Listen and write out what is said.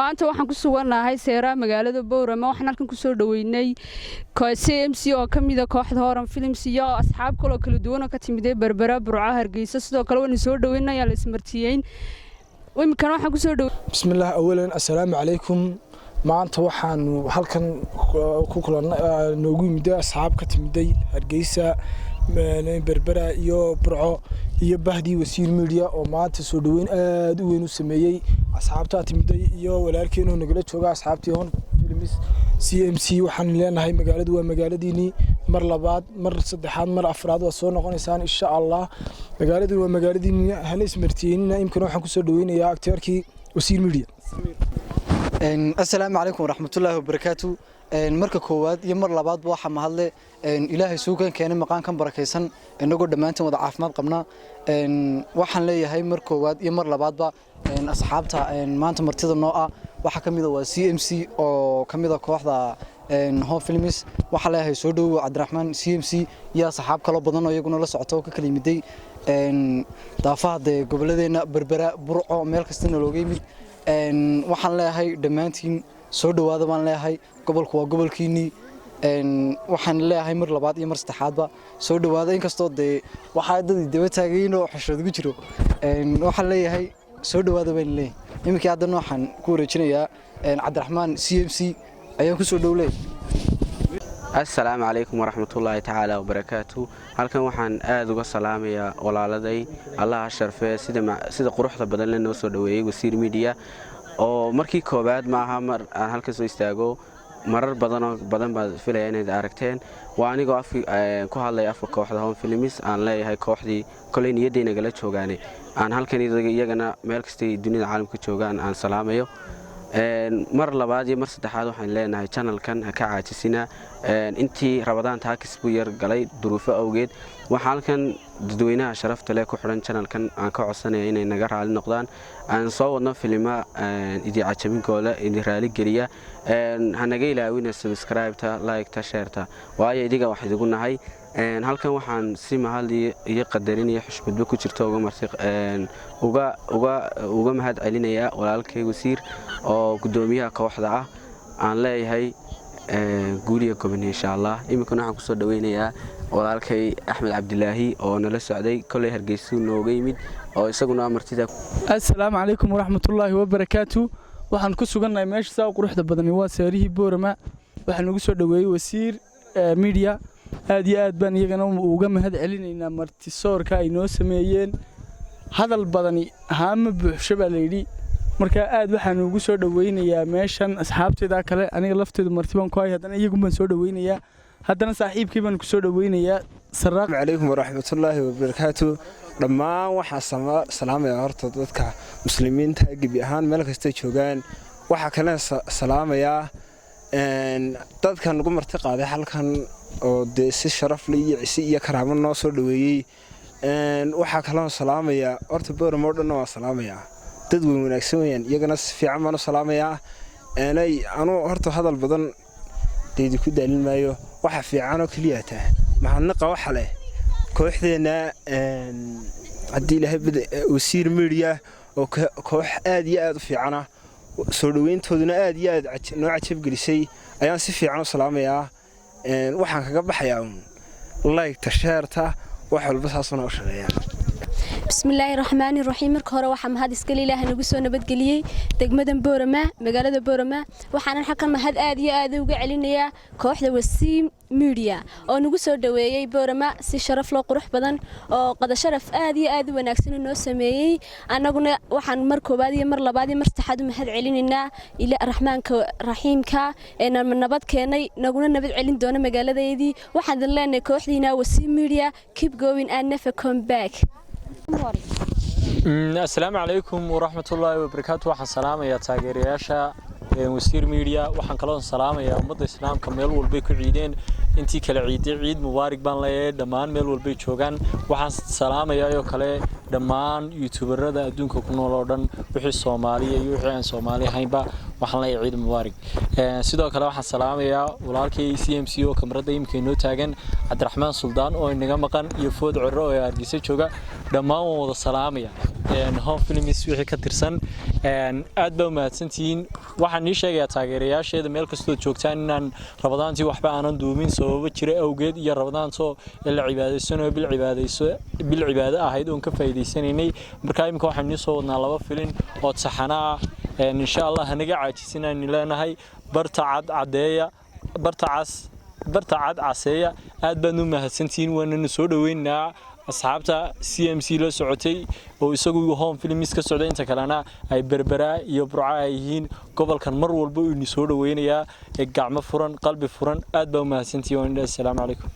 Maanta waxaan ku sugannahay seeraha magaalada Boorama. Waxaan halkan kusoo dhoweynay CMC oo ka mida kooxda Horan Films iyo asxaab kaloo kala duwan oo ka timidee Berbera, Burco, Hargeysa. Sidoo kale waynu soo dhoweynaya la ismartiyeyn. Iminkana waxaan kusoo dhow Bismillaah. Awalan, assalaamu calaykum. Maanta waxaanu halkan ku kulanay, noogu yimiday asxaab ka timiday Hargeysa, Berbera iyo Burco iyo bahdii Wasiir Media oo maanta soo dhoweyn aada u weyn u sameeyey asxaabtaa timiday iyo walaalkeenoo nagala jooga, asxaabtii Hon Films CMC. Waxaan leenahay magaaladu waa magaaladiinii. Mar labaad, mar saddexaad, mar afraad waa soo noqonaysaan, insha Allah. Magaaladu waa magaaladiinii, hana ismartiyeynina. Imkana waxaan kusoo dhaweynayaa actor-kii Wasiir Media. Assalaamu calaykum waraxmatullaahi wabarakaatu. Marka koowaad iyo mar labaadba waxaa mahadle Ilaahay suukan keenay maqaankan barakaysan inagoo dhammaantiin wada caafimaad qabnaa. Waxaan leeyahay mar koowaad iyo mar labaadba asxaabta maanta martida noo ah waxaa ka mid a waa CMC oo ka mid a kooxda Home Films. Waxaa leeyahay soo dhowow, Cabdiraxmaan CMC, iyo asxaab kaloo badan oo iyaguna la socota oo ka kala yimiday daafaha dee goboladeenna, Berbera, Burco, meel kastana looga yimid. Waxaan leeyahay dhammaantiin soo dhowaada baan leeyahay. Gobolku waa gobolkiinnii. Waxaan leeyahay mar labaad iyo mar saddexaadba soo dhowaada. Inkastoo dee waxaa dadii daba taagayin oo xishood ugu jiro, waxaan leeyahay soo dhowaada baan leeyahay. Iminkii haddana waxaan ku wareejinayaa Cabdiraxmaan CMC ayaan ku soo dhow leeyahay. Assalaamu calaykum waraxmatullaahi tacaala wabarakaatu. Halkan waxaan aada uga salaamayaa walaaladay, Allaha sharfee, sida quruxda badan le noo soo dhoweeyey Wasiir Media, oo markii koowaad maaha mar aan halkan soo istaago. Marar badanoo badan baad filaya inayd aragteen. Waa anigoo ku hadlaya afka kooxda Home Films. Aan leeyahay kooxdii koley niyadday nagala joogaane, aan halkan iyagana meel kastay dunida caalamka joogaan aan salaamayo mar labaad iyo mar saddexaad. Waxaan leenahay channel-kan ha ka caajisina. Intii Rabadaan taakis buu yar galay duruufo awgeed. Waxaa halkan dadweynaha sharafta leh ku xidhan channel-kan aan ka codsanaya inay naga raali noqdaan. Aan soo wadno filima idin cajabinkooda, idin raaligeliya. Ha naga ilaawina subscribe-ta, like-ta, share-ta, waayo idiga wax idigu nahay. Halkan waxaan si mahad iyo qadarin iyo xushmadba ku jirto uga mahad celinayaa walaalkay Wasiir oo guddoomiyaha kooxda ah. Aan leeyahay guuliya goboni, insha Allah. Iminkana waxaan kusoo dhaweynayaa walaalkay Axmed Cabdilaahi oo nala socday, koley Hargeysuu nooga yimid oo isaguna martida. Assalaamu calaykum waraxmatullaahi wabarakaatu. Waxaan ku sugannahay meesha saa u quruxda badani, waa seerihii Boorama. Waxaa nagu soo dhoweeyey Wasiir Media. Aad iyo aad baan iyagana uga mahad celinaynaa martisoorka ay noo sameeyeen. Hadal badani haama buuxsho baa layidhi. Marka aad waxaan ugu soo dhoweynayaa meeshan asxaabteeda kale. Aniga lafteedu marti baan ku hay, haddana iyagun baan soo dhoweynayaa. Haddana saaxiibkii baan ku soo dhoweynayaa, Saraaq. Calaykum waraxmatullaahi wabarakaatu. Dhammaan waxaa salaamaya horta dadka muslimiinta gebi ahaan meel kastay joogaan. Waxaa kalena salaamayaa dadka nagu marti qaaday halkan oo dee si sharaf leh iyo cisi iyo karaamo noo soo dhoweeyey. Waxaa kaloo salaamayaa horta Boorama oo dhanna waa salaamayaa. Dad weyn wanaagsan weyaan, iyagana si fiican baan u salaamayaa. Anuu horta hadal badan dee idinku daalin maayo. Waxa fiicanoo keliya taa mahadnaqa waxa leh kooxdeenna, haddii Ilaahay, Wasiir Media, oo koox aad iyo aad u fiicana, soo dhoweyntooduna aad iyo aad noo cajabgelisay, ayaan si fiican u salaamayaa. Waxaan kaga baxayaa uun like-ta, share-ta, wax walba saasuna u shaqeeyaan. Bismillaahi raxmaani raxiim. Marka hore waxaa mahad iskale Ilaaha nagu soo nabadgeliyey degmadan Boorama, magaalada Boorama. Waxaanan xalkan mahad aad iyo aad uga celinayaa kooxda Wasiim Media oo nagu soo dhoweeyey Boorama si sharaf loo qurux badan oo qada sharaf aad iyo aad u wanaagsan noo sameeyey. Annaguna waxaan mar koowaad iyo mar labaad iyo mar saddexaad u mahad celinaynaa ila Raxmaanka Raxiimka ee nabad keenay, naguna nabad celin doona magaaladeedii. Waxaan idin leenahay kooxdiina Wasiim Media, keep going and never come back. Assalaamu calaykum waraxmatullaahi wabarakaatu. Waxaan salaamayaa taageerayaasha Wasiir Media. Waxaan kaloo salaamayaa ummadda islaamka meel walbay ku ciideen. Intii kala ciiday, ciid mubaarig baan leeyahay dhammaan meel walbay joogaan. Waxaan salaamayaa oo kale dhammaan youtuberada adduunka ku nool oo dhan, wixii Soomaaliya iyo wixii aan Soomaali ahaynba, waxaan leeyahay ciid mubaarig. Sidoo kale waxaan salaamayaa walaalkay CMC oo kamarada imika inoo taagan, Cabdiraxmaan Suldaan oo inaga maqan, iyo Food Coro oo Hargeysa jooga. Dhammaan waan wada salaamaya. Home Films wixii ka tirsan. Aad baa umahadsantihiin. Waxaan nii sheegayaa taageerayaasheeda meel kastood joogtaan inaan Ramadaantii waxba aanan duumin sababo jira awgeed, iyo Ramadaantoo la cibaadaysanayo, bil cibaadayso, bil cibaado ahayd oon ka faa'iidaysanaynay. Marka imika waxaan nii soo wadnaa 2 filin oo taxana ah, insha Allah. Hanaga caajisinaynu leenahay barta cad caddeeya, barta cas, barta cad caseeya. Aad baan u mahadsantihiin, waananu soo dhaweynaynaa asxaabta CMC la socotay oo isagu Home Films ka socday, inta kalena ay Berberaa iyo Burco ay yihiin. Gobolkan mar walba uu ini soo dhaweynayaa ee gacmo furan, qalbi furan. Aad baa u mahadsantihiin. Assalaamu calaykum.